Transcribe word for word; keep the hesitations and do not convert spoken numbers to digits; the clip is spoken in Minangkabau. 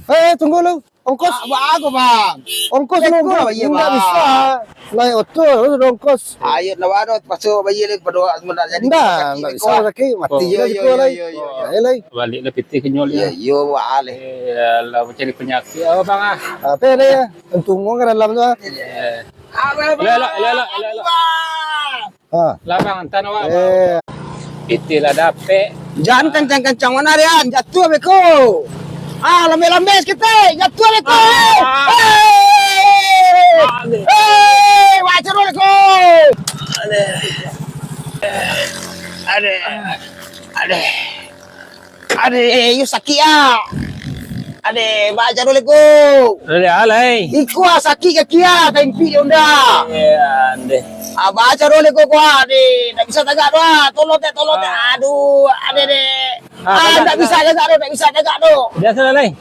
Eh, tunggu lu. Ongkos. Ah, baa ko, Bang? Ongkos lu, Bang. Ndak bisa. Naik oto, harus ada ongkos. Ayo, nak baa, terpakso bayar lagi, pado awak semua ndak jadi. Ndak, ndak bisa, sakik. Mati lah siko lai. Ayo lai. Balik lah pitih kenyol ya. Yo, wah leh. Eh, lah, cari penyakit apa, Bang, ah? Apa ada ya? Untung orang dalam tu, ah. Elok, elok, elok, elok, elok. Ha. Lah, Bang, antan awak, Bang. Eh. Pitih lah dapek. Jan kancang-kancang bana, Rian. Jatuah beko. Ah, lambek-lambek saketek. Jatuah beko. Ah. Hei! Aduh. Hei, wajar beko. Aduh. Aduh. Aduh. Adeh, iyo sakik ah. Adeh, baa caro lai ko? Adeh, alai. Iko ah sakik kaki ah, taimpik di onda. Iyo, adeh. Ah, baa caro lai ko, ko ah, adeh. Ndak bisa tagak doh ah. Tolong dek, tolong dek. Ah. Aduh, adeh dek. Ah, ah, tagak, ndak bisa tagak doh, ndak bisa tagak doh. Biaso lah, lai.